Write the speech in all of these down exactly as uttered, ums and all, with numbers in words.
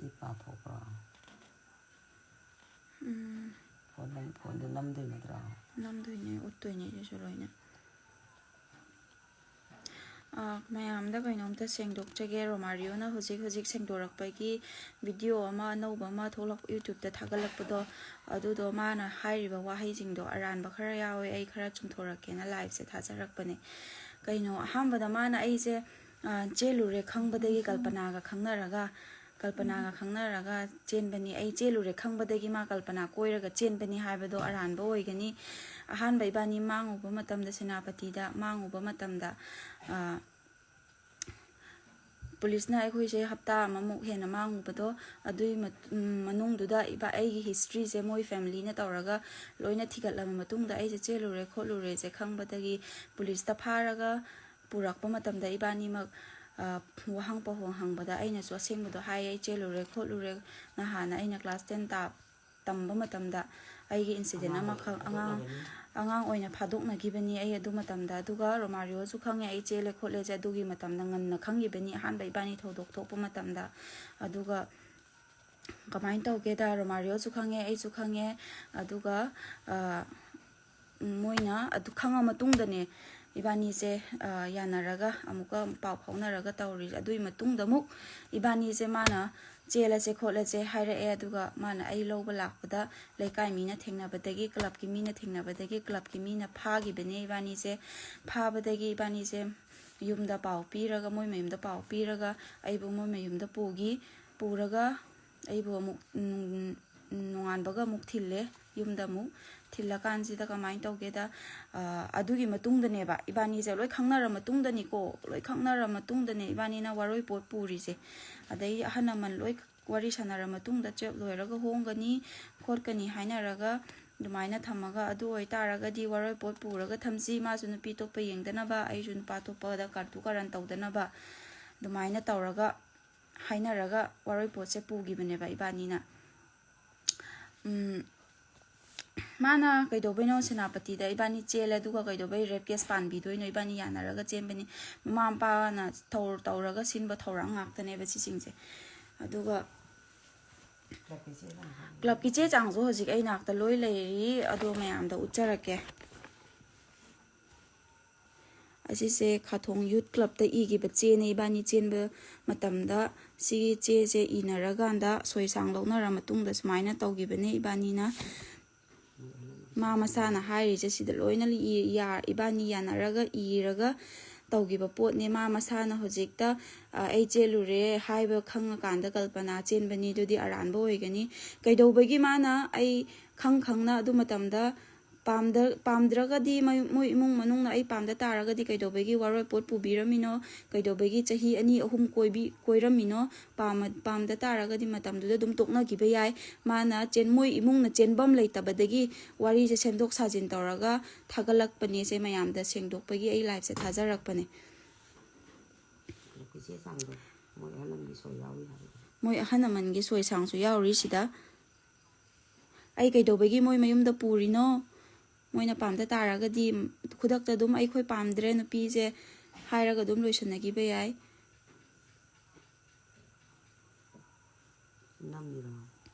ꯁꯤ ꯄꯥꯊꯣꯛꯄ꯭ꯔꯣ? ꯎꯝ, ꯐꯣꯟ ꯅꯝ ꯐꯣꯟꯗ ꯅꯝꯗꯣꯏ ꯅꯠꯇ꯭ꯔꯣ? ꯅꯝꯗꯣꯏꯅꯦ, ꯎꯠꯇꯣꯏꯅꯦ ꯁꯤꯁꯨ ꯂꯣꯏꯅ꯫ ꯑꯥ, ꯃꯌꯥꯝꯗ ꯀꯩꯅꯣꯝꯇ ꯁꯦꯡꯗꯣꯛꯆꯒꯦ꯫ ꯔꯣꯃꯥꯔꯤꯑꯣꯅ ꯍꯧꯖꯤꯛ ꯍꯧꯖꯤꯛ ꯁꯦꯡꯗꯣꯔꯛꯄꯒꯤ ꯚꯤꯗꯤꯑꯣ ꯑꯃ ꯑꯅꯧꯕ ꯑꯃ ꯊꯣꯛꯂꯛ ꯌꯨꯇ꯭ꯌꯨꯕꯇ ꯊꯥꯒꯠꯂꯛꯄꯗꯣ, ꯑꯗꯨꯗꯣ ꯃꯥꯅ ꯍꯥꯏꯔꯤꯕ ꯋꯥꯍꯩꯁꯤꯡꯗꯣ ꯑꯔꯥꯟꯕ ꯈꯔ ꯌꯥꯎꯋꯦ꯫ ꯑꯩ ꯈꯔ ꯆꯨꯝꯊꯣꯔꯛꯀꯦꯅ ꯂꯥꯏꯞꯁꯦ ꯊꯥꯖꯔꯛꯄꯅꯦ꯫ ꯀꯩꯅꯣ, ꯑꯍꯥꯟꯕꯗ ꯃꯥꯅ ꯑꯩꯁꯦ, ꯑꯥ, ꯆꯦꯜꯂꯨꯔꯦ ꯈꯪꯕꯗꯒꯤ ꯀꯜꯄꯅꯥꯒ ꯈꯪꯅꯔꯒ ꯀꯜꯄꯅꯥꯒ ꯈꯪꯅꯔꯒ ꯆꯦꯟꯕꯅꯤ꯫ ꯑꯩ ꯆꯦꯜꯂꯨꯔꯦ ꯈꯪꯕꯗꯒꯤ ꯃꯥ ꯀꯜꯄꯅꯥ ꯀꯣꯏꯔꯒ ꯆꯦꯟꯕꯅꯤ ꯍꯥꯏꯕꯗꯣ ꯑꯔꯥꯟꯕ ꯑꯣꯏꯒꯅꯤ꯫ ꯑꯍꯥꯟꯕ ꯏꯕꯥꯅꯤ ꯃꯥꯡꯉꯨꯕ ꯃꯇꯝꯗ, ꯁꯦꯅꯥꯄꯇꯤꯗ ꯃꯥꯡꯉꯨꯕ ꯃꯇꯝꯗ, ꯑ, ꯄꯨꯂꯤꯁꯅ ꯑꯩꯈꯣꯏꯁꯦ ꯍꯞꯇꯥ ꯑꯃꯃꯨꯛ ꯍꯦꯟꯅ ꯃꯥꯡꯉꯨꯕꯗꯣ, ꯑꯗꯨꯒꯤ ꯃꯠ-, ꯎꯝ, ꯃꯅꯨꯡꯗꯨꯗ ꯏꯕꯥ-, ꯑꯩꯒꯤ ꯍꯤꯁꯇ꯭ꯔꯤꯁꯦ ꯃꯣꯏ ꯐꯦꯃꯤꯂꯤꯅ ꯇꯧꯔꯒ ꯂꯣꯏꯅ ꯊꯤꯒꯠꯂꯕ ꯃꯇꯨꯡꯗ, ꯑꯩꯁꯦ ꯆꯦꯜꯂꯨꯔꯦ ꯈꯣꯠꯂꯨꯔꯦꯁꯦ ꯈꯪꯕꯗꯒꯤ ꯄꯨꯂꯤꯁꯇ ꯐꯥꯔꯒ ꯄꯨꯔꯛꯄ ꯃꯇꯝꯗ ꯏꯕꯥꯅꯤꯃꯛ, ꯑ, ꯋꯥꯍꯪ ꯄꯥꯎꯍꯪ ꯍꯪꯕꯗ ꯑꯩꯅꯁꯨ ꯑꯁꯦꯡꯕꯗꯣ ꯍꯥꯏ, ꯑꯩ ꯆꯦꯜꯂꯨꯔꯦ ꯈꯣꯠꯂꯨꯔꯦ꯫ ꯅꯍꯥꯟ ꯑꯩꯅ class ten ꯇꯥ-, ꯇꯝꯕ ꯃꯇꯝꯗ ꯑꯩꯒꯤ incident ꯑꯃꯈꯛ, ꯑꯉꯥꯡ, ꯑꯉꯥꯡ ꯑꯣꯏꯅ ꯐꯥꯗꯣꯛꯅꯈꯤꯕꯅꯤ ꯑꯩ ꯑꯗꯨ ꯃꯇꯝꯗ꯫ ꯑꯗꯨꯒ ꯔꯣꯃꯥꯔꯤꯑꯣꯁꯨ ꯈꯪꯉꯦ ꯑꯩ ꯆꯦꯜꯂꯦ ꯈꯣꯠꯂꯦꯁꯦ, ꯑꯗꯨꯒꯤ ꯃꯇꯝꯗ ꯉꯟꯅ ꯈꯪꯈꯤꯕꯅꯤ, ꯑꯍꯥꯟꯕ ꯏꯕꯥꯅꯤ ꯊꯧꯗꯣꯛ ꯊꯣꯛꯄ ꯃꯇꯝꯗ꯫ ꯑꯗꯨꯒ ꯀꯃꯥꯏꯅ ꯇꯧꯒꯦꯗ, ꯔꯣꯃꯥꯔꯤꯑꯣꯁꯨ ꯈꯪꯉꯦ, ꯑꯩꯁꯨ ꯈꯪꯉꯦ꯫ ꯑꯗꯨꯒ, ꯑ, ꯃꯣꯏꯅ ꯑꯗꯨ ꯈꯪꯉ ꯃꯇꯨꯡꯗꯅꯦ ꯏꯕꯥꯅꯤꯁꯦ, ꯑ, ꯌꯥꯅꯔꯒ ꯑꯃꯨꯛꯀ ꯄꯥꯎ ꯐꯥꯎꯅꯔꯒ ꯇꯧꯔꯤ꯫ ꯑꯗꯨꯒꯤ ꯃꯇꯨꯡꯗ ꯑꯃꯨꯛ ꯏꯕꯥꯅꯤꯁꯦ ꯃꯥꯅ ꯆꯦꯜꯂꯁꯦ ꯈꯣꯠꯂꯁꯦ ꯍꯥꯏꯔꯛꯑꯦ꯫ ꯑꯗꯨꯒ ꯃꯥꯅ ꯑꯩ ꯂꯧꯕ ꯂꯥꯛꯄꯗ ꯂꯩꯀꯥꯏ ꯃꯤꯅ ꯊꯦꯡꯅꯕꯗꯒꯤ, ꯀ꯭ꯂꯕꯀꯤ ꯃꯤꯅ ꯊꯦꯡꯅꯕꯗꯒꯤ, ꯀ꯭ꯂꯕꯀꯤ ꯃꯤꯅ ꯐꯥꯈꯤꯕꯅꯦ ꯏꯕꯥꯅꯤꯁꯦ꯫ ꯐꯥꯕꯗꯒꯤ ꯏꯕꯥꯅꯤꯁꯦ ꯌꯨꯝꯗ ꯄꯥꯎ ꯄꯤꯔꯒ, ꯃꯣꯏ ꯃꯌꯨꯝꯗ ꯄꯥꯎ ꯄꯤꯔꯒ ꯑꯩꯕꯨ ꯃꯣꯏ ꯃꯌꯨꯝꯗ ꯄꯨꯈꯤ꯫ ꯄꯨꯔꯒ ꯑꯩꯕꯨ ꯑꯃꯨꯛ, ꯎꯝ, ꯅꯣꯡꯉꯥꯟꯕꯒ ꯑꯃꯨꯛ ꯊꯤꯜꯂꯦ ꯌꯨꯝꯗ ꯑꯃꯨꯛ꯫ ꯊꯤꯜꯂꯀꯥꯟꯁꯤꯗ ꯀꯃꯥꯏꯅ ꯇꯧꯒꯦꯗ, ꯑ, ꯑꯗꯨꯒꯤ ꯃꯇꯨꯡꯗꯅꯦꯕ, ꯏꯕꯥꯅꯤꯁꯦ ꯂꯣꯏ ꯈꯪꯅꯔ ꯃꯇꯨꯡꯗꯅꯤꯀꯣ, ꯂꯣꯏ ꯈꯪꯅꯔ ꯃꯇꯨꯡꯗꯅꯦ ꯏꯕꯥꯅꯤꯅ ꯋꯥꯔꯣꯏꯄꯣꯠ ꯄꯨꯔꯤꯁꯦ꯫ ꯑꯗꯩ ꯑꯍꯜ ꯂꯃꯟ ꯂꯣꯏ ꯋꯥꯔꯤ ꯁꯥꯟꯅꯔ ꯃꯇꯨꯡꯗ, ꯆꯦꯞ ꯂꯣꯏꯔꯒ ꯍꯣꯡꯒꯅꯤ ꯈꯣꯠꯀꯅꯤ ꯍꯥꯏꯅꯔꯒ ꯑꯗꯨꯃꯥꯏꯅ ꯊꯝꯃꯒ, ꯑꯗꯨ ꯑꯣꯏꯇꯥꯔꯒꯗꯤ ꯋꯥꯔꯣꯏꯄꯣꯠ ꯄꯨꯔꯒ ꯊꯝꯁꯤ, ꯃꯥꯁꯨ ꯅꯨꯄꯤ ꯑꯇꯣꯞꯄ ꯌꯦꯡꯗꯅꯕ, ꯑꯩꯁꯨ ꯅꯨꯄꯥ ꯑꯇꯣꯞꯄꯗ ꯀꯥꯇꯨ ꯀꯥꯔꯟ ꯇꯧꯗꯅꯕ, ꯑꯗꯨꯃꯥꯏꯅ ꯇꯧꯔꯒ ꯍꯥꯏꯅꯔꯒ ꯋꯥꯔꯣꯏꯄꯣꯠꯁꯦ ꯄꯨꯈꯤꯕꯅꯦꯕ ꯏꯕꯥꯅꯤꯅ꯫ ꯎꯝ, ꯃꯥꯅ ꯀꯩꯗꯧꯕꯩꯅꯣ ꯁꯦꯅꯥꯄꯇꯤꯗ ꯏꯕꯥꯅꯤ ꯆꯦꯜꯂꯦ, ꯑꯗꯨꯒ ꯀꯩꯗꯧꯕꯩ rape case ꯄꯥꯟꯕꯤꯗꯣꯏꯅꯣ? ꯏꯕꯥꯅꯤ ꯌꯥꯅꯔꯒ ꯆꯦꯟꯕꯅꯤ꯫ ꯃꯃꯥ ꯃꯄꯥꯅ ꯊꯧ-, ꯇꯧꯔꯒ ꯁꯤꯟꯕ ꯊꯧꯔꯥꯡ ꯉꯥꯛꯇꯅꯦꯕ ꯁꯤꯁꯤꯡꯁꯦ꯫ ꯑꯗꯨꯒ ꯀ꯭ꯂꯕꯀꯤ ꯆꯦ ꯆꯥꯡꯁꯨ ꯍꯧꯖꯤꯛ ꯑꯩ ꯅꯥꯛꯇ ꯂꯣꯏ ꯂꯩꯔꯤ, ꯑꯗꯣ ꯃꯌꯥꯝꯗ ꯎꯠꯆꯔꯛꯀꯦ꯫ ꯑꯁꯤꯁꯦ ꯈꯥꯊꯣꯡ ꯌꯨꯠ ꯀ꯭ꯂꯕꯇ ꯏꯈꯤꯕ ꯆꯦꯅꯦ꯫ ꯏꯕꯥꯅꯤ ꯆꯦꯟꯕ ꯃꯇꯝꯗ ꯁꯤꯒꯤ ꯆꯦꯁꯦ ꯏꯅꯔꯀꯥꯟꯗ ꯁꯣꯏ ꯁꯥꯡ ꯂꯧꯅꯔ ꯃꯇꯨꯡꯗ ꯁꯨꯃꯥꯏꯅ ꯇꯧꯈꯤꯕꯅꯦ ꯏꯕꯥꯅꯤꯅ꯫ ꯃꯥ ꯃꯁꯥꯅ ꯍꯥꯏꯔꯤꯁꯦ ꯁꯤꯗ ꯂꯣꯏꯅ ꯏ-, ꯌꯥ-, ꯏꯕꯥꯅꯤ ꯌꯥꯅꯔꯒ ꯏꯔꯒ ꯇꯧꯈꯤꯕ ꯄꯣꯠꯅꯦ꯫ ꯃꯥ ꯃꯁꯥꯅ ꯍꯧꯖꯤꯛꯇ, "ꯑ, ꯑꯩ ꯆꯦꯜꯂꯨꯔꯦ" ꯍꯥꯏꯕ ꯈꯪꯉꯀꯥꯟꯗ ꯀꯜꯄꯅꯥ ꯆꯦꯟꯕꯅꯤ, ꯑꯗꯨꯗꯤ ꯑꯔꯥꯟꯕ ꯑꯣꯏꯒꯅꯤ꯫ ꯀꯩꯗꯧꯕꯒꯤ ꯃꯥꯅ ꯑꯩ ꯈꯪ ꯈꯪꯅ ꯑꯗꯨ ꯃꯇꯝꯗ ꯄꯥꯝꯗ-, ꯄꯥꯝꯗ꯭ꯔꯒꯗꯤ ꯃꯣꯏ, ꯃꯣꯏ ꯏꯃꯨꯡ ꯃꯅꯨꯡꯅ ꯑꯩ ꯄꯥꯝꯗ ꯇꯥꯔꯒꯗꯤ ꯀꯩꯗꯧꯕꯒꯤ ꯋꯥꯔꯣꯏꯄꯣꯠ ꯄꯨꯕꯤꯔꯝꯃꯤꯅꯣ? ꯀꯩꯗꯧꯕꯒꯤ ꯆꯍꯤ ꯑꯅꯤ ꯑꯍꯨꯝ ꯀꯣꯏꯕꯤ-, ꯀꯣꯏꯔꯝꯃꯤꯅꯣ? ꯄꯥꯝꯃ-, ꯄꯥꯝꯗ ꯇꯥꯔꯒꯗꯤ ꯃꯇꯝꯗꯨꯗ ꯑꯗꯨꯝ ꯇꯣꯛꯅꯈꯤꯕ ꯌꯥꯏ꯫ ꯃꯥꯅ ꯆꯦꯟ-, ꯃꯣꯏ ꯏꯃꯨꯡꯅ ꯆꯦꯟꯐꯝ ꯂꯩꯇꯕꯗꯒꯤ ꯋꯥꯔꯤꯁꯦ ꯁꯦꯝꯗꯣꯛ ꯁꯥꯖꯤꯟ ꯇꯧꯔꯒ ꯊꯥꯒꯠꯂꯛꯄꯅꯦ꯫ ꯁꯦ ꯃꯌꯥꯝꯗ ꯁꯦꯡꯗꯣꯛꯄꯒꯤ ꯑꯩ ꯂꯥꯏꯐꯁꯦ ꯊꯥꯖꯔꯛꯄꯅꯦ꯫ ꯆꯦ ꯆꯥꯡꯗꯣ ꯃꯣꯏ ꯑꯍꯜ ꯂꯃꯟꯒꯤ ꯁꯣꯏ ꯌꯥꯎꯔꯤ ꯍꯥꯏꯕꯗꯣ꯫ ꯃꯣꯏ ꯑꯍꯜ ꯂꯃꯟꯒꯤ ꯁꯣꯏ ꯁꯥꯡꯁꯨ ꯌꯥꯎꯔꯤ ꯁꯤꯗ꯫ ꯑꯩ ꯀꯩꯗꯧꯕꯒꯤ ꯃꯣꯏ ꯃꯌꯨꯝꯗ ꯄꯨꯔꯤꯅꯣ? ꯃꯣꯏꯅ ꯄꯥꯝꯗ ꯇꯥꯔꯒꯗꯤ ꯈꯨꯗꯛꯇ ꯑꯗꯨꯝ "ꯑꯩꯈꯣꯏ ꯄꯥꯝꯗ꯭ꯔꯦ ꯅꯨꯄꯤꯁꯦ" ꯍꯥꯏꯔꯒ ꯑꯗꯨꯝ ꯂꯣꯏꯁꯤꯟꯅꯈꯤꯕ ꯌꯥꯏ꯫ ꯅꯝꯃꯤꯔꯣ?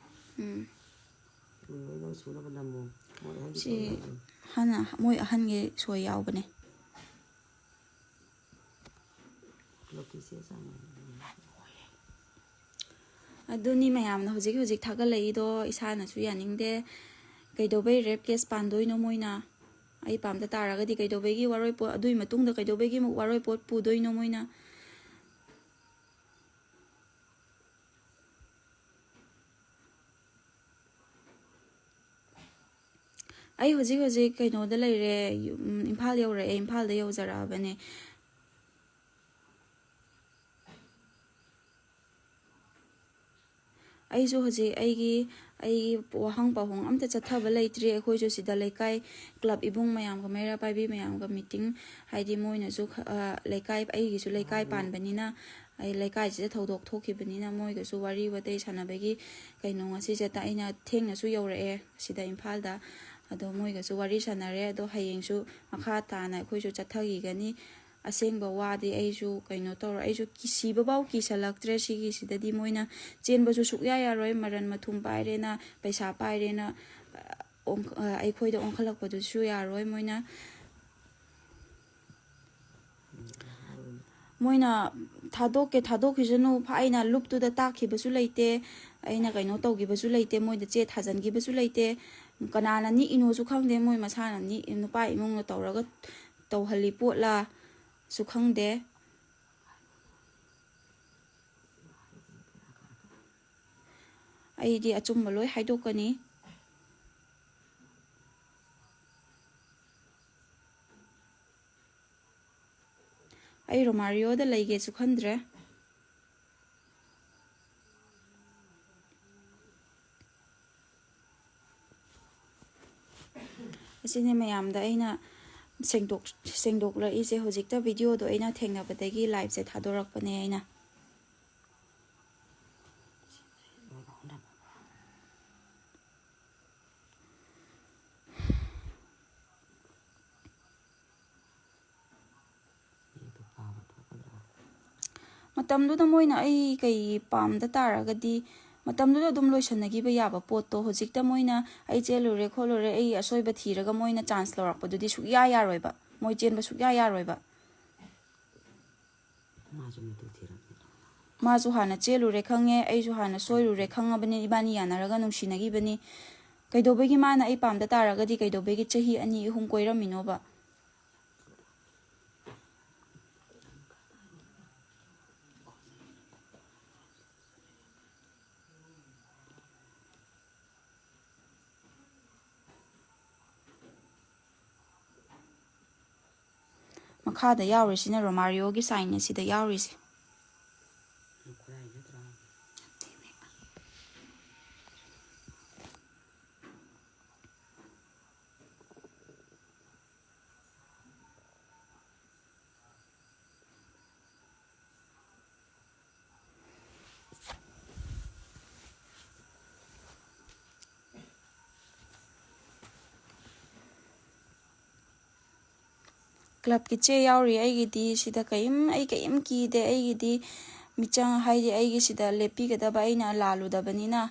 ꯎꯝ꯫ ꯎꯝ, ꯂꯣꯏ ꯁꯨꯅꯕ ꯅꯝꯃꯣ꯫ ꯃꯣꯏ ꯑꯍꯟꯒꯤ ꯁꯤ ꯁꯣꯏ ꯌꯥꯎꯕꯅꯤ꯫ ꯍꯥꯟꯅ ꯃꯣꯏ ꯑꯍꯟꯒꯤ ꯁꯣꯏ ꯌꯥꯎꯕꯅꯦ꯫ ꯀ꯭ꯂꯕꯀꯤ ꯆꯦ ꯆꯥꯡ꯫ ꯑꯗꯨꯅꯤ ꯃꯌꯥꯝꯅ ꯍꯧꯖꯤꯛ ꯍꯧꯖꯤꯛ ꯊꯥꯒꯠꯂꯛꯏꯗꯣ, ꯏꯁꯥꯅꯁꯨ ꯌꯥꯅꯤꯡꯗꯦ꯫ ꯀꯩꯗꯧꯕꯩ ꯔꯦꯞ ꯀꯦꯁ ꯄꯥꯟꯗꯣꯏꯅꯣ ꯃꯣꯏꯅ? ꯑꯩ ꯄꯥꯝꯗ ꯇꯥꯔꯒꯗꯤ ꯀꯩꯗꯧꯕꯒꯤ ꯋꯥꯔꯣꯏ ꯄꯣꯠ, ꯑꯗꯨꯒꯤ ꯃꯇꯨꯡꯗ ꯀꯩꯗꯧꯕꯒꯤ ꯑꯃꯨꯛ ꯋꯥꯔꯣꯏ ꯄꯣꯠ ꯄꯨꯗꯣꯏꯅꯣ ꯃꯣꯏꯅ? ꯑꯩ ꯍꯧꯖꯤꯛ ꯍꯧꯖꯤꯛ ꯀꯩꯅꯣꯗ ꯂꯩꯔꯦ, ꯌꯨꯝ, ꯏꯝꯐꯥꯜ ꯌꯧꯔꯛꯑꯦ, ꯏꯝꯐꯥꯜꯗ ꯌꯧꯖꯔꯛꯑꯕꯅꯦ꯫ ꯑꯩꯁꯨ ꯍꯧꯖꯤꯛ ꯑꯩꯒꯤ, ꯑꯩꯒꯤ ꯋꯥꯍꯪ ꯄꯥꯎꯍꯪ ꯑꯝꯇ ꯆꯠꯊꯕ ꯂꯩꯇ꯭ꯔꯤ꯫ ꯑꯩꯈꯣꯏꯁꯨ ꯁꯤꯗ ꯂꯩꯀꯥꯏ ꯀ꯭ꯂꯕ ꯏꯕꯨꯡ ꯃꯌꯥꯝꯒ, ꯃꯩꯔꯥ ꯄꯥꯏꯕꯤ ꯃꯌꯥꯝꯒ ꯃꯤꯇꯤꯡ, ꯍꯥꯏꯗꯤ ꯃꯣꯏꯅꯁꯨ ꯈ-, ꯑ, ꯂꯩꯀꯥꯏ, ꯑꯩꯒꯤꯁꯨ ꯂꯩꯀꯥꯏ ꯄꯥꯟꯕꯅꯤꯅ, ꯑꯩ ꯂꯩꯀꯥꯏꯁꯤꯗ ꯊꯧꯗꯣꯛ ꯊꯣꯛꯈꯤꯕꯅꯤꯅ ꯃꯣꯏꯒꯁꯨ ꯋꯥꯔꯤ ꯋꯥꯇꯩ ꯁꯥꯟꯅꯕꯒꯤ ꯀꯩꯅꯣ ꯉꯁꯤꯁꯦ ꯇ-, ꯑꯩꯅ ꯊꯦꯡꯅꯁꯨ ꯌꯧꯔꯛꯑꯦ ꯁꯤꯗ ꯏꯝꯐꯥꯜꯗ꯫ ꯑꯗꯣ ꯃꯣꯏꯒꯁꯨ ꯋꯥꯔꯤ ꯁꯥꯟꯅꯔꯦ꯫ ꯑꯗꯣ ꯍꯌꯦꯡꯁꯨ ꯃꯈꯥ ꯇꯥꯅ ꯑꯩꯈꯣꯏꯁꯨ ꯆꯠꯊꯈꯤꯒꯅꯤ꯫ ꯑꯁꯦꯡꯕ ꯋꯥꯗꯤ ꯑꯩꯁꯨ ꯀꯩꯅꯣ ꯇꯧꯔ, ꯑꯩꯁꯨ ꯀꯤꯁꯤꯕꯐꯥꯎ ꯀꯤꯁꯜꯂꯛꯇ꯭ꯔꯦ꯫ ꯁꯤꯒꯤꯁꯤꯗꯗꯤ ꯃꯣꯏꯅ ꯆꯦꯟꯕꯁꯨ ꯁꯨꯛꯌꯥ ꯌꯥꯔꯣꯏ꯫ ꯃꯔꯟ ꯃꯊꯨꯝ ꯄꯥꯏꯔꯦꯅ, ꯄꯩꯁꯥ ꯄꯥꯏꯔꯦꯅ, ꯑ, ꯑꯣꯟ-, ꯑ, ꯑꯩꯈꯣꯏꯗ ꯑꯣꯟꯈꯠꯂꯛꯄꯗꯨꯁꯨ ꯌꯥꯔꯣꯏ꯫ ꯃꯣꯏꯅ, ꯃꯣꯏꯅ ꯊꯥꯗꯣꯛꯀꯦ ꯊꯥꯗꯣꯛꯈꯤꯁꯅꯨ, ꯐꯥ-, ꯑꯩꯅ ꯂꯨꯞꯇꯨꯗ ꯇꯥꯛꯈꯤꯕꯁꯨ ꯂꯩꯇꯦ, ꯑꯩꯅ ꯀꯩꯅꯣ ꯇꯧꯈꯤꯕꯁꯨ ꯂꯩꯇꯦ, ꯃꯣꯏꯗ ꯆꯦ ꯊꯥꯖꯤꯟꯈꯤꯕꯁꯨ ꯂꯩꯇꯦ꯫ ꯀꯅꯥꯅ ꯅꯤꯛꯏꯅꯣꯁꯨ ꯈꯪꯗꯦ, ꯃꯣꯏ ꯃꯁꯥꯅ ꯅꯤꯛ-, ꯅꯨꯄꯥ ꯏꯃꯨꯡꯅ ꯇꯧꯔꯒ ꯇꯧꯍꯜꯂꯤ ꯄꯣꯠꯂꯥꯁꯨ ꯈꯪꯗꯦ꯫ ꯑꯩꯗꯤ ꯑꯆꯨꯝꯕ ꯂꯣꯏ ꯍꯥꯏꯗꯣꯛꯀꯅꯤ꯫ ꯑꯩ ꯔꯣꯃꯥꯔꯤꯌꯣꯗ ꯂꯩꯒꯦꯁꯨ ꯈꯟꯗ꯭ꯔꯦ꯫ ꯑꯁꯤꯅꯤ ꯃꯌꯥꯝꯗ ꯑꯩꯅ ꯁꯦꯡꯗꯣꯛ-, ꯁꯦꯡꯗꯣꯛꯂꯛꯏꯁꯦ꯫ ꯍꯧꯖꯤꯛꯇ ꯚꯤꯗꯤꯑꯣꯗꯣ ꯑꯩꯅ ꯊꯦꯡꯅꯕꯗꯒꯤ ꯂꯥꯏꯞꯁꯦ ꯊꯥꯗꯣꯔꯛꯄꯅꯦ ꯑꯩꯅ꯫ ꯃꯇꯝꯗꯨꯗ ꯃꯣꯏꯅ ꯑꯩ ꯀꯩ ꯄꯥꯝꯗ ꯇꯥꯔꯒꯗꯤ, ꯃꯇꯝꯗꯨꯗ ꯑꯗꯨꯝ ꯂꯣꯏꯁꯟꯅꯈꯤꯕ ꯌꯥꯕ ꯄꯣꯠꯇꯣ, ꯍꯧꯖꯤꯛꯇ ꯃꯣꯏꯅ ꯑꯩ ꯆꯦꯜꯂꯨꯔꯦ ꯈꯣꯠꯂꯨꯔꯦ, ꯑꯩ ꯑꯁꯣꯏꯕ ꯊꯤꯔꯒ ꯃꯣꯏꯅ ꯆꯥꯟꯁ ꯂꯧꯔꯛꯄꯗꯨꯗꯤ ꯁꯨꯛꯌꯥ ꯌꯥꯔꯣꯏꯕ꯫ ꯃꯣꯏ ꯆꯦꯟꯕ ꯁꯨꯛꯌꯥ ꯌꯥꯔꯣꯏꯕ꯫ ꯃꯥꯁꯨ ꯃꯇꯨ ꯊꯤꯔꯝꯃꯦ꯫ ꯃꯥꯁꯨ ꯍꯥꯟꯅ ꯆꯦꯜꯂꯨꯔꯦ ꯈꯪꯉꯦ, ꯑꯩꯁꯨ ꯍꯥꯟꯅ ꯁꯣꯏꯔꯨꯔꯦ ꯈꯪꯉꯕꯅꯤ, ꯏꯕꯥꯅꯤ ꯌꯥꯅꯔꯒ ꯅꯨꯡꯁꯤꯅꯈꯤꯕꯅꯤ꯫ ꯀꯩꯗꯧꯕꯒꯤ ꯃꯥꯅ ꯑꯩ ꯄꯥꯝꯗ ꯇꯥꯔꯒꯗꯤ ꯀꯩꯗꯧꯕꯒꯤ ꯆꯍꯤ ꯑꯅꯤ ꯑꯍꯨꯝ ꯀꯣꯏꯔꯝꯃꯤꯅꯣꯕ? ꯃꯈꯥꯗ ꯌꯥꯎꯔꯤꯁꯤꯅ ꯔꯣꯃꯥꯔꯤꯌꯣꯒꯤ ꯁꯥꯏꯟꯅꯦ ꯁꯤꯗ ꯌꯥꯎꯔꯤꯁꯦ꯫ ꯀ꯭ꯂꯕꯀꯤ ꯆꯦ ꯌꯥꯎꯔꯤ ꯑꯩꯒꯤꯗꯤ꯫ ꯁꯤꯗ ꯀꯔꯤꯝ, ꯑꯩ ꯀꯔꯤꯝ ꯀꯤꯗꯦ꯫ ꯑꯩꯒꯤꯗꯤ ꯃꯤꯆꯪ ꯍꯥꯏꯗꯤ ꯑꯩꯒꯤ ꯁꯤꯗ ꯂꯦꯞꯄꯤꯒꯗꯕ ꯑꯩꯅ ꯂꯥꯜꯂꯨꯗꯕꯅꯤꯅ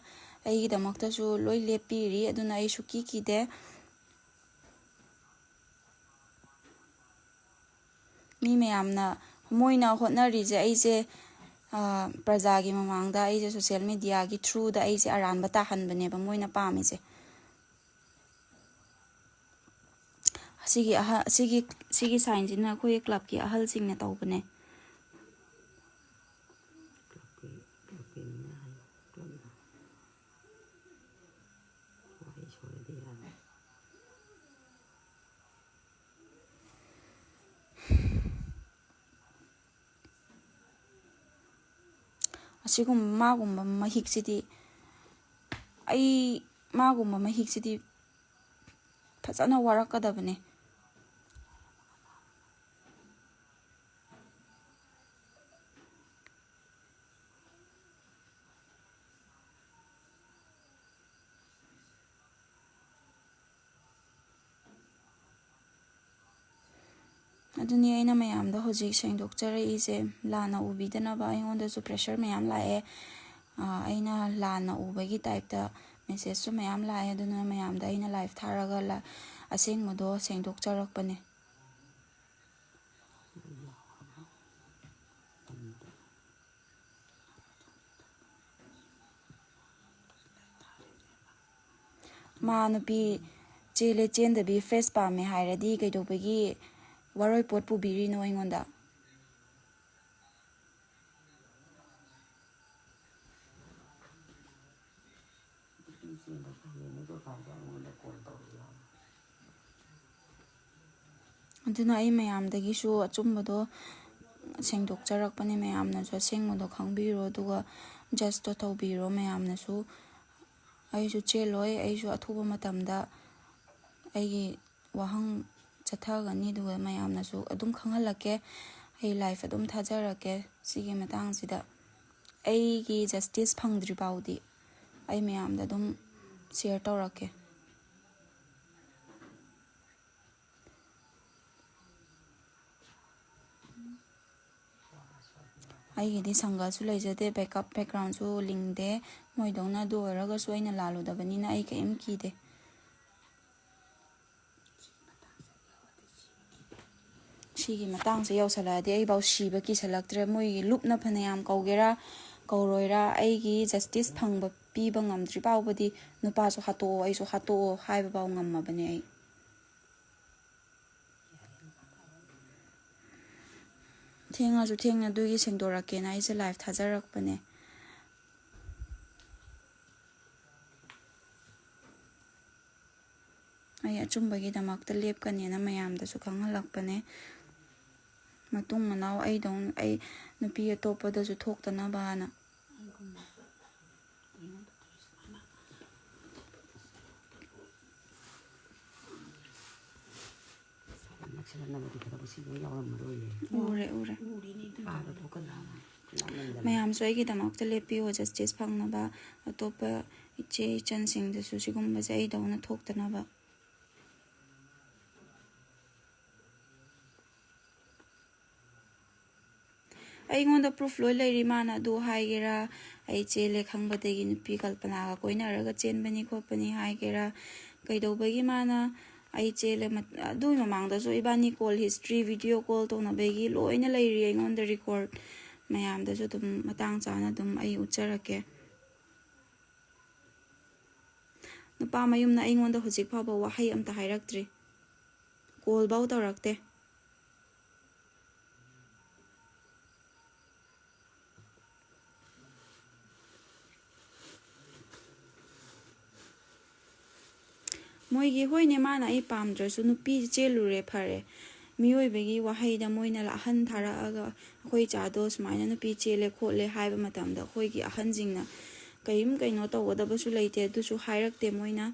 ꯑꯩꯒꯤꯗꯃꯛꯇꯁꯨ ꯂꯣꯏ ꯂꯦꯞꯄꯤꯔꯤ꯫ ꯑꯗꯨꯅ ꯑꯩ ꯁꯨꯛꯀꯤ ꯀꯤꯗꯦ꯫ ꯃꯤ ꯃꯌꯥꯝꯅ, ꯃꯣꯏꯅ ꯍꯣꯠꯅꯔꯤꯁꯦ ꯑꯩꯁꯦ, ꯑ, ꯄ꯭ꯔꯖꯥꯒꯤ ꯃꯃꯥꯡꯗ ꯑꯩꯁꯦ social mediaꯒꯤ throughꯗ ꯑꯩꯁꯦ ꯑꯔꯥꯟꯕ ꯇꯥꯍꯟꯕꯅꯦꯕ ꯃꯣꯏꯅ ꯄꯥꯝꯃꯤꯁꯦ꯫ ꯑꯁꯤꯒꯤ ꯑꯍ-, ꯑꯁꯤꯒꯤ, ꯁꯤꯒꯤ signꯁꯤꯅ ꯑꯩꯈꯣꯏ ꯀ꯭ꯂꯕꯀꯤ ꯑꯍꯜꯁꯤꯡꯅ ꯇꯧꯕꯅꯦ꯫ ꯀ꯭ꯂꯕꯀꯤ, ꯀ꯭ꯂꯕꯀꯤ ꯃꯤꯅ ꯍꯥꯏ, ꯀ꯭ꯂꯕꯅ꯫ ꯋꯥꯍꯩ ꯁꯣꯏꯔꯗꯤ ꯌꯥꯔꯣꯏ꯫ ꯑꯁꯤꯒꯨꯝꯕ, ꯃꯥꯒꯨꯝꯕ ꯃꯍꯤꯛꯁꯤꯗꯤ, ꯑꯩ, ꯃꯥꯒꯨꯝꯕ ꯃꯍꯤꯛꯁꯤꯗꯤ ꯐꯖꯅ ꯋꯥꯔꯛꯀꯗꯕꯅꯦ꯫ ꯑꯗꯨꯅꯤ ꯑꯩꯅ ꯃꯌꯥꯝꯗ ꯍꯧꯖꯤꯛ ꯁꯦꯡꯗꯣꯛꯆꯔꯛꯏꯁꯦ, ꯂꯥꯟꯅ ꯎꯕꯤꯗꯅꯕ꯫ ꯑꯩꯉꯣꯟꯗꯁꯨ pressure ꯃꯌꯥꯝ ꯂꯥꯛꯑꯦ꯫ ꯑꯥ, ꯑꯩꯅ ꯂꯥꯟꯅ ꯎꯕꯒꯤ typeꯇ messageꯁꯨ ꯃꯌꯥꯝ ꯂꯥꯛꯑꯦ꯫ ꯑꯗꯨꯅ ꯃꯌꯥꯝꯗ ꯑꯩꯅ live ꯊꯥꯔꯒ ꯂ-, ꯑꯁꯦꯡꯕꯗꯣ ꯁꯦꯡꯗꯣꯛꯆꯔꯛꯄꯅꯦ꯫ ꯃꯥ ꯅꯨꯄꯤ ꯆꯦꯜꯂꯦ ꯆꯦꯟꯗꯕꯤ fresh ꯄꯥꯝꯃꯦ ꯍꯥꯏꯔꯗꯤ ꯀꯩꯗꯧꯕꯒꯤ ꯋꯥꯔꯣꯏ ꯄꯣꯠ ꯄꯨꯕꯤꯔꯤꯅꯣ ꯑꯩꯉꯣꯟꯗ? ꯑꯗꯨꯅ ꯑꯩ ꯃꯌꯥꯝꯗꯒꯤꯁꯨ ꯑꯆꯨꯝꯕꯗꯣ ꯁꯦꯡꯗꯣꯛꯆꯔꯛꯄꯅꯦ꯫ ꯃꯌꯥꯝꯅꯁꯨ ꯑꯁꯦꯡꯕꯗꯣ ꯈꯪꯕꯤꯔꯣ, ꯑꯗꯨꯒ judgeꯇꯣ ꯇꯧꯕꯤꯔꯣ ꯃꯌꯥꯝꯅꯁꯨ꯫ ꯑꯩꯁꯨ ꯆꯦꯜꯂꯣꯏ, ꯑꯩꯁꯨ ꯑꯊꯨꯕ ꯃꯇꯝꯗ ꯑꯩꯒꯤ ꯋꯥꯍꯪ ꯆꯠꯊꯒꯅꯤ, ꯑꯗꯨꯒ ꯃꯌꯥꯝꯅꯁꯨ ꯑꯗꯨꯝ ꯈꯪꯍꯜꯂꯛꯀꯦ꯫ ꯑꯩ live ꯑꯗꯨꯝ ꯊꯥꯖꯔꯛꯀꯦ ꯁꯤꯒꯤ ꯃꯇꯥꯡꯁꯤꯗ꯫ ꯑꯩꯒꯤ justice ꯐꯪꯗ꯭ꯔꯤ ꯐꯥꯎꯗꯤ ꯑꯩ ꯃꯌꯥꯝꯗ ꯑꯗꯨꯝ share ꯇꯧꯔꯛꯀꯦ꯫ ꯑꯩꯒꯤꯗꯤ ꯁꯪꯒꯁꯨ ꯂꯩꯖꯗꯦ, ꯕꯦꯛꯀꯞ ꯕꯦꯛꯒ꯭ꯔꯥꯎꯟꯁꯨ ꯂꯤꯡꯗꯦ꯫ ꯃꯣꯏꯗꯧꯅ ꯑꯗꯨ ꯑꯣꯏꯔꯒꯁꯨ ꯑꯩꯅ ꯂꯥꯜꯂꯨꯗꯕꯅꯤꯅ ꯑꯩ ꯀꯔꯤꯝ ꯀꯤꯗꯦ꯫ ꯁꯤꯒꯤ ꯃꯇꯥꯡꯁꯦ ꯌꯧꯁꯜꯂꯛꯑꯗꯤ ꯑꯩꯐꯥꯎ ꯁꯤꯕ ꯀꯤꯁꯜꯂꯛꯇ꯭ꯔꯦ꯫ ꯃꯣꯏꯒꯤ ꯂꯨꯞꯅ ꯐꯅꯌꯥꯝ ꯀꯧꯒꯦꯔꯥ ꯀꯧꯔꯣꯏꯔꯥ, ꯑꯩꯒꯤ ꯖꯁꯇꯤꯁ ꯐꯪꯕ ꯄꯤꯕ ꯉꯝꯗ꯭ꯔꯤ ꯐꯥꯎꯕꯗꯤ ꯅꯨꯄꯥꯁꯨ ꯍꯥꯠꯇꯣꯛꯑꯣ, ꯑꯩꯁꯨ ꯍꯥꯠꯇꯣꯛꯑꯣ ꯍꯥꯏꯕꯐꯥꯎ ꯉꯝꯃꯕꯅꯦ ꯑꯩ꯫ ꯊꯦꯡꯉꯁꯨ ꯊꯦꯡꯅ ꯑꯗꯨꯒꯤ ꯁꯦꯡꯗꯣꯔꯛꯀꯦꯅ ꯑꯩꯁꯦ ꯂꯥꯏꯐ ꯊꯥꯖꯔꯛꯄꯅꯦ꯫ ꯑꯩ ꯑꯆꯨꯝꯕꯒꯤꯗꯃꯛꯇ ꯂꯦꯞꯀꯅꯦꯅ ꯃꯌꯥꯝꯗꯁꯨ ꯈꯪꯍꯜꯂꯛꯄꯅꯦ꯫ ꯃꯇꯨꯡ ꯃꯅꯥꯎ ꯑꯩꯗꯧ-, ꯑꯩ ꯅꯨꯄꯤ ꯑꯇꯣꯞꯄꯗꯁꯨ ꯊꯣꯛꯇꯅꯕꯅ꯫ ꯅꯛꯁꯤꯜꯂꯛꯅꯕꯗꯤ ꯈꯔꯕꯨ ꯁꯤ ꯂꯣꯏ ꯌꯥꯎꯔꯝꯃꯔꯣꯏꯌꯦ꯫ ꯎꯔꯦ, ꯎꯔꯦ꯫ ꯄꯥꯕ ꯊꯣꯛꯀꯗ꯭ꯔꯥ? ꯅꯝꯃꯟꯗꯅ꯫ ꯃꯌꯥꯝꯁꯨ ꯑꯩꯒꯤꯗꯃꯛꯇ ꯂꯦꯞꯄꯤꯌꯣ, ꯖꯁꯇꯤꯁ ꯐꯪꯅꯕ, ꯑꯇꯣꯞꯄ ꯏꯆꯦ ꯏꯆꯟꯁꯤꯡꯗꯁꯨ ꯁꯤꯒꯨꯝꯕꯁꯦ ꯑꯩꯗꯧꯅ ꯊꯣꯛꯇꯅꯕ꯫ ꯑꯩꯉꯣꯟꯗ ꯄ꯭ꯔꯨꯐ ꯂꯣꯏ ꯂꯩꯔꯤ꯫ ꯃꯥꯅ ꯑꯗꯨ ꯍꯥꯏꯒꯦꯔꯥ, ꯑꯩ ꯆꯦꯜꯂꯦ ꯈꯪꯕꯗꯒꯤ ꯅꯨꯄꯤ ꯀꯜꯄꯅꯥꯒ ꯀꯣꯏꯅꯔꯒ ꯆꯦꯟꯕꯅꯤ ꯈꯣꯠꯄꯅꯤ ꯍꯥꯏꯒꯦꯔꯥ, ꯀꯩꯗꯧꯕꯒꯤ ꯃꯥꯅ ꯑꯩ ꯆꯦꯜꯂꯦ, ꯃꯠ-, ꯑꯗꯨꯒꯤ ꯃꯃꯥꯡꯗꯁꯨ ꯏꯕꯥꯅꯤ ꯀꯣꯜ ꯍꯤꯁꯇ꯭ꯔꯤ, ꯚꯤꯗꯤꯑꯣ ꯀꯣꯜ ꯇꯧꯅꯕꯒꯤ ꯂꯣꯏꯅ ꯂꯩꯔꯤ ꯑꯩꯉꯣꯟꯗ ꯔꯦꯀꯣꯔꯠ꯫ ꯃꯌꯥꯝꯗꯁꯨ ꯑꯗꯨꯝ ꯃꯇꯥꯡ ꯆꯥꯅ ꯑꯗꯨꯝ ꯑꯩ ꯎꯠꯆꯔꯛꯀꯦ꯫ ꯅꯨꯄꯥ ꯃꯌꯨꯝꯅ ꯑꯩꯉꯣꯟꯗ ꯍꯧꯖꯤꯛ ꯐꯥꯎꯕ ꯋꯥꯍꯩ ꯑꯝꯇ ꯍꯥꯏꯔꯛꯇ꯭ꯔꯤ, ꯀꯣꯜꯐꯧ ꯇꯧꯔꯛꯇꯦ꯫ ꯃꯣꯏꯒꯤ, ꯍꯣꯏꯅꯦ, ꯃꯥꯅ ꯑꯩ ꯄꯥꯝꯗ꯭ꯔꯁꯨ ꯅꯨꯄꯤ ꯆꯦꯜꯂꯨꯔꯦ, ꯐꯔꯦ꯫ ꯃꯤꯑꯣꯏꯕꯒꯤ ꯋꯥꯍꯩꯗ ꯃꯣꯏꯅ ꯑꯍꯟ ꯊꯥꯔꯛꯑꯒ ꯑꯩꯈꯣꯏ ꯏꯆꯥꯗꯣ ꯁꯨꯃꯥꯏꯅ ꯅꯨꯄꯤ ꯆꯦꯜꯂꯦ ꯈꯣꯠꯂꯦ ꯍꯥꯏꯕ ꯃꯇꯝꯗ ꯑꯩꯈꯣꯏꯒꯤ ꯑꯍꯟꯁꯤꯡꯅ ꯀꯔꯤꯝ ꯀꯩꯅꯣ ꯇꯧꯒꯗꯕꯁꯨ ꯂꯩꯇꯦ, ꯑꯗꯨꯁꯨ ꯍꯥꯏꯔꯛꯇꯦ ꯃꯣꯏꯅ꯫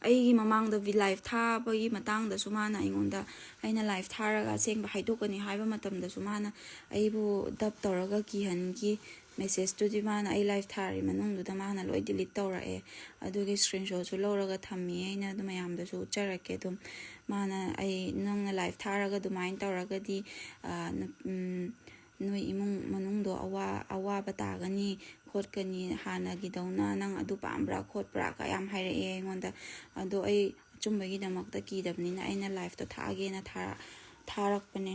ꯑꯩꯒꯤ ꯃꯃꯥꯡꯗ ꯂꯥꯏꯐ ꯊꯥꯕꯒꯤ ꯃꯇꯥꯡꯗꯁꯨ ꯃꯥꯅ ꯑꯩꯉꯣꯟꯗ, ꯑꯩꯅ ꯂꯥꯏꯐ ꯊꯥꯔꯒ ꯑꯁꯦꯡꯕ ꯍꯥꯏꯗꯣꯛꯀꯅꯤ ꯍꯥꯏꯕ ꯃꯇꯝꯗꯁꯨ ꯃꯥꯅ ꯑꯩꯕꯨ ꯗꯞ ꯇꯧꯔꯒ ꯀꯤꯍꯟꯈꯤ꯫ ꯃꯦꯁꯦꯁꯇꯨꯗꯤ ꯃꯥꯅ ꯑꯩ ꯂꯥꯏꯐ ꯊꯥꯔꯤ ꯃꯅꯨꯡꯗꯨꯗ ꯃꯥꯅ ꯂꯣꯏ ꯗꯤꯂꯤꯠ ꯇꯧꯔꯛꯑꯦ꯫ ꯑꯗꯨꯒꯤ ꯁ꯭ꯀ꯭ꯔꯤꯟꯁꯣꯠꯁꯨ ꯂꯧꯔꯒ ꯊꯝꯃꯤ, ꯑꯩꯅ ꯑꯗꯨ ꯃꯌꯥꯝꯗꯁꯨ ꯎꯠꯆꯔꯛꯀꯦ꯫ ꯑꯗꯨꯝ ꯃꯥꯅ ꯑꯩ, "ꯅꯪꯅ ꯂꯥꯏꯐ ꯊꯥꯔꯒ ꯑꯗꯨꯃꯥꯏꯅ ꯇꯧꯔꯒꯗꯤ, ꯅꯣꯏ ꯏꯃꯨꯡ ꯃꯅꯨꯡꯗꯣ ꯑꯋꯥ ꯑꯋꯥꯕ ꯇꯥꯒꯅꯤ ꯈꯣꯠꯀꯅꯤ, ꯍꯥꯟꯅꯒꯤꯗꯧꯅ ꯅꯪ ꯑꯗꯨ ꯄꯥꯝꯕ꯭ꯔꯥ ꯈꯣꯠꯄ꯭ꯔꯥ" ꯀ ꯌꯥꯝ ꯍꯥꯏꯔꯛꯑꯦ ꯑꯩꯉꯣꯟꯗ꯫ ꯑꯗꯣ ꯑꯩ ꯑꯆꯨꯝꯕꯒꯤꯗꯃꯛꯇ ꯀꯤꯗꯕꯅꯤꯅ ꯑꯩꯅ ꯂꯥꯏꯐꯇꯣ ꯊꯥꯛꯑꯒꯦꯅ ꯊꯥꯔꯛꯄꯅꯦ꯫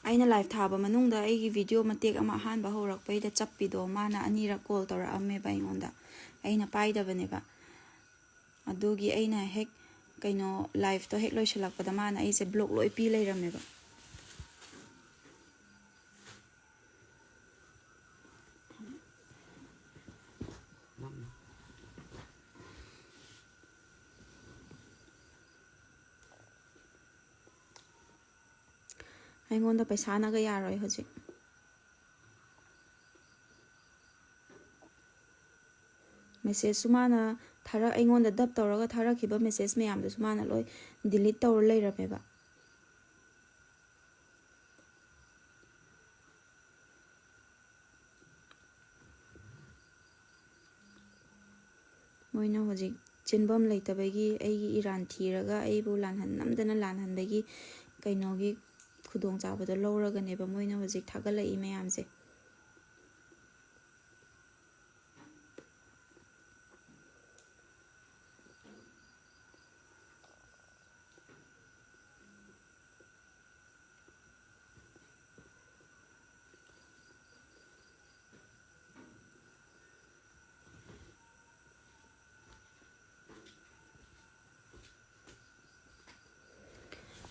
ꯑꯩꯅ ꯂꯥꯏꯐ ꯊꯥꯕ ꯃꯅꯨꯡꯗ ꯑꯩꯒꯤ ꯚꯤꯗꯤꯑꯣ ꯃꯇꯦꯛ ꯑꯃ ꯑꯍꯥꯟꯕ ꯍꯧꯔꯛꯄꯩꯗ ꯆꯞꯄꯤꯗꯣ, ꯃꯥꯅ ꯑꯅꯤꯔꯛ ꯀꯣꯜ ꯇꯧꯔꯛꯑꯝꯃꯦꯕ ꯑꯩꯉꯣꯟꯗ꯫ ꯑꯩꯅ ꯄꯥꯏꯗꯕꯅꯦꯕ꯫ ꯑꯗꯨꯒꯤ ꯑꯩꯅ ꯍꯦꯛ, ꯀꯩꯅꯣ, ꯂꯥꯏꯐꯇꯣ ꯍꯦꯛ ꯂꯣꯏꯁꯤꯜꯂꯛꯄꯗ ꯃꯥꯅ ꯑꯩꯁꯦ ꯕ꯭ꯂꯣꯛ ꯂꯣꯏ ꯄꯤ ꯂꯩꯔꯝꯃꯦꯕ꯫ ꯑꯩꯉꯣꯟꯗ ꯄꯩꯁꯥꯅꯒ ꯌꯥꯔꯣꯏ ꯍꯧꯖꯤꯛ꯫ ꯃꯦꯁꯦꯖꯁꯨ ꯃꯥꯅ ꯊꯥꯔꯛ ꯑꯩꯉꯣꯟꯗ ꯗꯞ ꯇꯧꯔꯒ ꯊꯥꯔꯛꯈꯤꯕ ꯃꯦꯁꯦꯖ ꯃꯌꯥꯝꯗꯨꯁꯨ ꯃꯥꯅ ꯂꯣꯏ ꯗꯤꯂꯤꯠ ꯇꯧꯔ ꯂꯩꯔꯝꯃꯦꯕ꯫ ꯃꯣꯏꯅ ꯍꯧꯖꯤꯛ ꯆꯦꯟꯐꯝ ꯂꯩꯇꯕꯒꯤ, ꯑꯩꯒꯤ ꯏꯔꯥꯟ ꯊꯤꯔꯒ ꯑꯩꯕꯨ ꯂꯥꯟꯍꯟ-, ꯅꯝꯗꯅ ꯂꯥꯟꯍꯟꯕꯒꯤ ꯀꯩꯅꯣꯒꯤ ꯈꯨꯗꯣꯡꯆꯥꯕꯗꯣ ꯂꯧꯔꯒꯅꯦꯕ ꯃꯣꯏꯅ ꯍꯧꯖꯤꯛ ꯊꯥꯒꯠꯂꯛꯏ ꯃꯌꯥꯝꯁꯦ꯫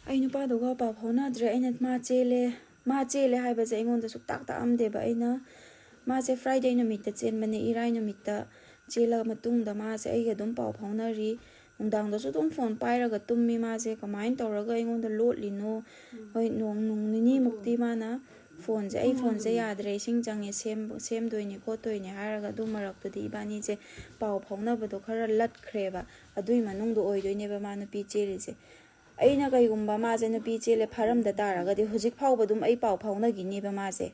ꯑꯩ ꯅꯨꯄꯥꯗꯨꯒ ꯄꯥꯎ ꯐꯥꯎꯅꯗ꯭ꯔꯦ꯫ ꯑꯩꯅ ꯃꯥ ꯆꯦꯜꯂꯦ, ꯃꯥ ꯆꯦꯜꯂꯦ ꯍꯥꯏꯕꯁꯦ ꯑꯩꯉꯣꯟꯗ ꯁꯨꯛꯇꯥꯛ ꯇꯥꯛꯑꯝꯗꯦꯕ꯫ ꯑꯩꯅ, ꯃꯥꯁꯦ ꯐ꯭ꯔꯥꯏꯗꯦ ꯅꯨꯃꯤꯠꯇ ꯆꯦꯟꯕꯅꯦ, ꯏꯔꯥꯏ ꯅꯨꯃꯤꯠꯇ ꯆꯦꯜꯂ ꯃꯇꯨꯡꯗ ꯃꯥꯁꯦ ꯑꯩꯒ ꯑꯗꯨꯝ ꯄꯥꯎ ꯐꯥꯎꯅꯔꯤ꯫ ꯅꯨꯡꯗꯥꯡꯗꯁꯨ ꯑꯗꯨꯝ ꯐꯣꯟ ꯄꯥꯏꯔꯒ ꯇꯨꯝꯃꯤ꯫ ꯃꯥꯁꯦ ꯀꯃꯥꯏꯅ ꯇꯧꯔꯒ ꯑꯩꯉꯣꯟꯗ ꯂꯣꯠꯂꯤꯅꯣ? ꯍꯣꯏ, ꯅꯣꯡ, ꯅꯣꯡ ꯅꯤꯅꯤꯃꯨꯛꯇꯤ ꯃꯥꯅ ꯐꯣꯟꯁꯦ, "ꯑꯩ ꯐꯣꯟꯁꯦ ꯌꯥꯗ꯭ꯔꯦ, ꯏꯁꯤꯡ ꯆꯪꯉꯦ, ꯁꯦꯝ-, ꯁꯦꯝꯗꯣꯏꯅꯦ ꯈꯣꯠꯇꯣꯏꯅꯦ" ꯍꯥꯏꯔꯒ ꯑꯗꯨ ꯃꯔꯛꯇꯨꯗꯤ ꯏꯕꯥꯅꯤꯁꯦ ꯄꯥꯎ ꯐꯥꯎꯅꯕꯗꯣ ꯈꯔ ꯂꯠꯈ꯭ꯔꯦꯕ꯫ ꯑꯗꯨꯏ ꯃꯅꯨꯡꯗ ꯑꯣꯏꯗꯣꯏꯅꯦꯕ ꯃꯥ ꯅꯨꯄꯤ ꯆꯦꯜꯂꯤꯁꯦ꯫ ꯑꯩꯅ ꯀꯩꯒꯨꯝꯕ ꯃꯥꯁꯦ ꯅꯨꯄꯤ ꯆꯦꯜꯂꯦ ꯐꯥꯔꯝꯗ ꯇꯥꯔꯒꯗꯤ ꯍꯧꯖꯤꯛ ꯐꯥꯎꯕ ꯑꯗꯨꯝ ꯑꯩ ꯄꯥꯎ ꯐꯥꯎꯅꯈꯤꯅꯦꯕ ꯃꯥꯁꯦ꯫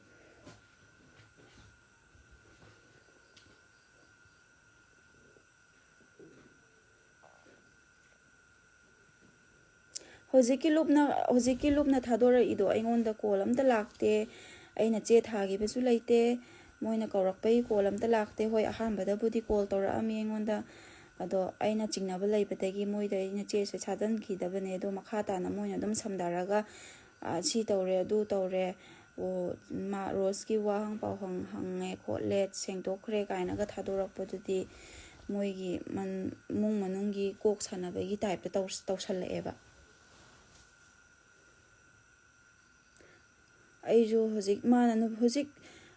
ꯍꯧꯖꯤꯛꯀꯤ ꯂꯨꯞꯅ, ꯍꯧꯖꯤꯛꯀꯤ ꯂꯨꯞꯅ ꯊꯥꯗꯣꯔꯛꯏꯗꯣ ꯑꯩꯉꯣꯟꯗ ꯀꯣꯜ ꯑꯝꯇ ꯂꯥꯛꯇꯦ꯫ ꯑꯩꯅ ꯆꯦ ꯊꯥꯈꯤꯕꯁꯨ ꯂꯩꯇꯦ꯫ ꯃꯣꯏꯅ ꯀꯧꯔꯛꯄꯒꯤ ꯀꯣꯜ ꯑꯝꯇ ꯂꯥꯛꯇꯦ꯫ ꯍꯣꯏ, ꯑꯍꯥꯟꯕꯗꯕꯨꯗꯤ ꯀꯣꯜ ꯇꯧꯔꯛꯑꯝꯃꯤ ꯑꯩꯉꯣꯟꯗ, ꯑꯗꯣ ꯑꯩꯅ ꯆꯤꯡꯅꯕ ꯂꯩꯕꯗꯒꯤ ꯃꯣꯏꯗ ꯑꯩꯅ ꯆꯦꯁꯦ ꯊꯥꯖꯤꯟꯈꯤꯗꯕꯅꯦ꯫ ꯑꯗꯣ ꯃꯈꯥ ꯇꯥꯅ ꯃꯣꯏꯅ ꯑꯗꯨꯝ ꯁꯝꯊꯔꯒ, "ꯑ, ꯁꯤ ꯇꯧꯔꯦ, ꯑꯗꯨ ꯇꯧꯔꯦ, ꯑꯣ, ꯃꯥ ꯔꯣꯁꯀꯤ ꯋꯥ ꯍꯪ ꯄꯥꯎ ꯍꯪ-, ꯍꯪꯉꯦ ꯈꯣꯠꯂꯦ, ꯁꯦꯡꯗꯣꯛꯈ꯭ꯔꯦ" ꯀꯥꯏꯅꯒ ꯊꯥꯗꯣꯔꯛꯄꯗꯨꯗꯤ ꯃꯣꯏꯒꯤ ꯃꯟ-, ꯏꯃꯨꯡ ꯃꯅꯨꯡꯒꯤ ꯀꯣꯛ ꯁꯥꯟꯅꯕꯒꯤ ꯇꯥꯏꯞꯇ ꯇꯧ-, ꯇꯧꯁꯜꯂꯛꯑꯦꯕ꯫ ꯑꯩꯁꯨ ꯍꯧꯖꯤꯛ ꯃꯥꯅ ꯅꯨ-, ꯍꯧꯖꯤꯛ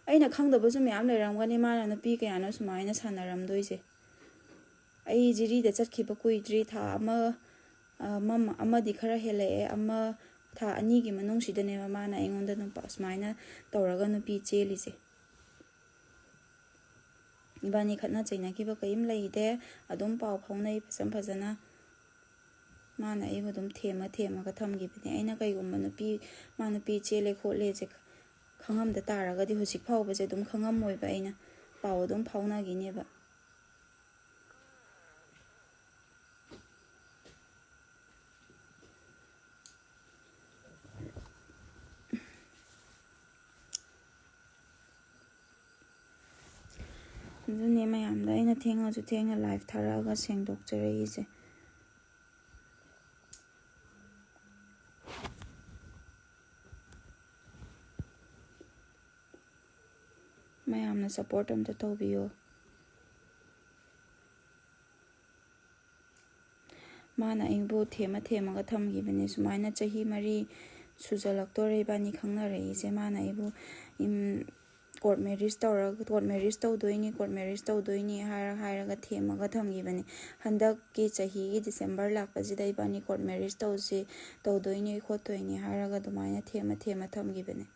ꯑꯩꯅ ꯈꯪꯗꯕꯁꯨ ꯃꯌꯥꯝ ꯂꯩꯔꯝꯒꯅꯤ, ꯃꯥꯅ ꯅꯨꯄꯤ ꯀꯌꯥꯅꯣ ꯁꯨꯃꯥꯏꯅ ꯁꯥꯟꯅꯔꯝꯗꯣꯏꯁꯦ꯫ ꯑꯩ ꯖꯤꯔꯤꯗ ꯆꯠꯈꯤꯕ ꯀꯨꯏꯗ꯭ꯔꯤ, ꯊꯥ ꯑꯃ, ꯑ, ꯑꯃ, ꯑꯃꯗꯤ ꯈꯔ ꯍꯦꯜꯂꯛꯑꯦ, ꯑꯃ, ꯊꯥ ꯑꯅꯤꯒꯤ ꯃꯅꯨꯡꯁꯤꯗꯅꯦꯕ ꯃꯥꯅ ꯑꯩꯉꯣꯟꯗ ꯅꯨꯄꯥ ꯁꯨꯃꯥꯏꯅ ꯇꯧꯔꯒ ꯅꯨꯄꯤ ꯆꯦꯜꯂꯤꯁꯦ꯫ ꯏꯕꯥꯅꯤ ꯈꯠꯅ ꯆꯩꯅꯈꯤꯕ ꯀꯔꯤꯝ ꯂꯩꯇꯦ, ꯑꯗꯨꯝ ꯄꯥꯎ ꯐꯥꯎꯅꯩ ꯐꯖ ꯐꯖꯅ꯫ ꯃꯥꯅ ꯑꯩꯕꯨ ꯑꯗꯨꯝ ꯊꯦꯝꯃ ꯊꯦꯝꯃꯒ ꯊꯝꯈꯤꯕꯅꯦ꯫ ꯑꯩꯅ ꯀꯩꯒꯨꯝꯕ ꯅꯨꯄꯤ, ꯃꯥ ꯅꯨꯄꯤ ꯆꯦꯜꯂꯦ ꯈꯣꯠꯂꯦꯁꯦ ꯈꯪꯉꯝꯗ ꯇꯥꯔꯒꯗꯤ ꯍꯧꯖꯤꯛ ꯐꯥꯎꯕꯁꯦ ꯑꯗꯨꯝ ꯈꯪꯉꯝꯃꯣꯏꯕ, ꯑꯩꯅ ꯄꯥꯎ ꯑꯗꯨꯝ ꯐꯥꯎꯅꯈꯤꯅꯦꯕ꯫ ꯑꯗꯨꯅꯦ ꯃꯌꯥꯝꯗ ꯑꯩꯅ ꯊꯦꯡꯉꯁꯨ ꯊꯦꯡꯅ ꯂꯥꯏꯚ ꯊꯥꯔꯛꯑꯒ ꯁꯦꯡꯗꯣꯛꯆꯔꯛꯏꯁꯦ꯫ ꯃꯌꯥꯝꯅ ꯁꯞꯄꯣꯔꯠ ꯑꯝꯇ ꯇꯧꯕꯤꯌꯣ꯫ ꯃꯥꯅ ꯑꯩꯕꯨ ꯊꯦꯝꯃ ꯊꯦꯝꯃꯒ ꯊꯝꯈꯤꯕꯅꯦ꯫ ꯁꯨꯃꯥꯏꯅ ꯆꯍꯤ ꯃꯔꯤ ꯁꯨꯖꯜꯂꯛꯇꯣꯔꯦ ꯏꯕꯥꯅꯤ ꯈꯪꯅꯔꯛꯏꯁꯦ꯫ ꯃꯥꯅ ꯑꯩꯕꯨ, ꯏꯝ, ꯀꯣꯔꯠ ꯃꯦꯔꯤꯖ ꯇꯧꯔꯒ, ꯀꯣꯔꯠ ꯃꯦꯔꯤꯖ ꯇꯧꯗꯣꯏꯅꯤ, ꯀꯣꯔꯠ ꯃꯦꯔꯤꯖ ꯇꯧꯗꯣꯏꯅꯤ ꯍꯥꯏꯔ ꯍꯥꯏꯔꯒ ꯊꯦꯝꯃꯒ ꯊꯝꯈꯤꯕꯅꯤ꯫ ꯍꯟꯗꯛꯀꯤ ꯆꯍꯤꯒꯤ ꯗꯤꯁꯦꯝꯕꯔ ꯂꯥꯛꯄꯁꯤꯗ ꯏꯕꯥꯅꯤ ꯀꯣꯔꯠ ꯃꯦꯔꯤꯖ ꯇꯧꯁꯤ, ꯇꯧꯗꯣꯏꯅꯤ ꯈꯣꯠꯇꯣꯏꯅꯤ ꯍꯥꯏꯔꯒ ꯑꯗꯨꯃꯥꯏꯅ ꯊꯦꯝꯃ ꯊꯦꯝꯃ ꯊꯝꯈꯤꯕꯅꯤ꯫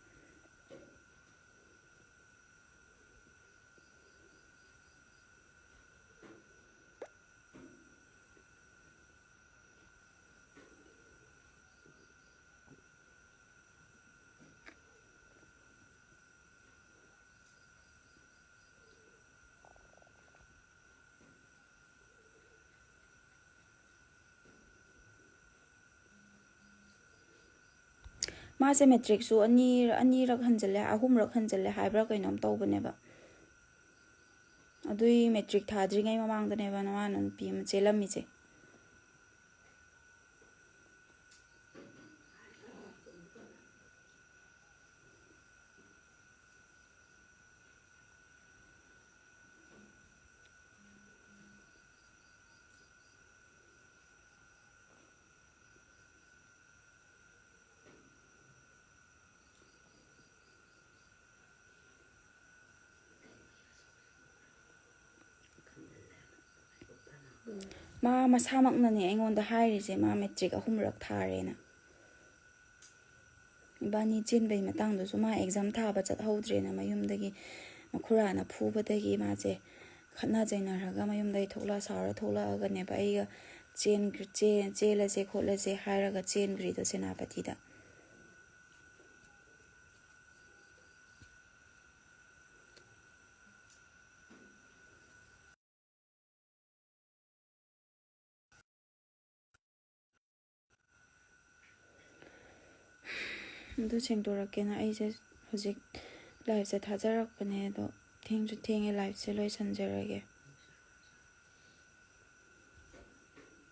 ꯃꯥꯁꯦ ꯃꯦꯇ꯭ꯔꯤꯛꯁꯨ ꯑꯅꯤ, ꯑꯅꯤꯔꯛ ꯍꯟꯖꯤꯜꯂꯦ, ꯑꯍꯨꯝꯔꯛ ꯍꯟꯖꯤꯜꯂꯦ ꯍꯥꯏꯕ꯭ꯔꯥ ꯀꯩꯅꯣꯝ ꯇꯧꯕꯅꯦꯕ꯫ ꯑꯗꯨꯏ ꯃꯦꯇ꯭ꯔꯤꯛ ꯊꯥꯗ꯭ꯔꯤꯉꯩ ꯃꯃꯥꯡꯗꯅꯦꯕ ꯅꯃꯥꯟꯅ ꯅꯨꯄꯤ ꯑꯃ ꯆꯦꯜꯂꯝꯃꯤꯁꯦ꯫ ꯃꯥ ꯃꯁꯥꯃꯛꯅꯅꯦ ꯑꯩꯉꯣꯟꯗ ꯍꯥꯏꯔꯤꯁꯦ, ꯃꯥ ꯃꯦꯇ꯭ꯔꯤꯛ ꯑꯍꯨꯝꯔꯛ ꯊꯥꯔꯦꯅ꯫ ꯏꯕꯥꯅꯤ ꯆꯦꯟꯕꯩ ꯃꯇꯥꯡꯗꯨꯁꯨ ꯃꯥ ꯑꯦꯛꯖꯥꯝ ꯊꯥꯕ ꯆꯠꯍꯧꯗ꯭ꯔꯦꯅ ꯃꯌꯨꯝꯗꯒꯤ ꯃꯈꯨꯔꯥꯅ ꯐꯨꯕꯗꯒꯤ ꯃꯥꯁꯦ ꯈꯠꯅ ꯆꯩꯅꯔꯒ ꯃꯌꯨꯝꯗꯒꯤ ꯊꯣꯛꯂꯛꯑ, ꯁꯥꯎꯔ ꯊꯣꯛꯂꯛꯑꯒꯅꯦꯕ ꯑꯩꯒ ꯆꯦꯟ-, ꯆꯦ-, ꯆꯦꯜꯂꯁꯦ ꯈꯣꯠꯂꯁꯦ ꯍꯥꯏꯔꯒ ꯆꯦꯟꯈ꯭ꯔꯤꯗꯣ ꯁꯦꯅꯥꯄꯇꯤꯗ꯫ ꯑꯗꯨ ꯁꯦꯡꯗꯣꯔꯛꯀꯦꯅ ꯑꯩꯁꯦ ꯍꯧꯖꯤꯛ ꯂꯥꯏꯞꯁꯦ ꯊꯥꯖꯔꯛꯄꯅꯦ, ꯑꯗꯣ ꯊꯦꯡꯁꯨ ꯊꯦꯡꯉꯦ, ꯂꯥꯏꯞꯁꯦ ꯂꯣꯏꯁꯟꯖꯔꯒꯦ꯫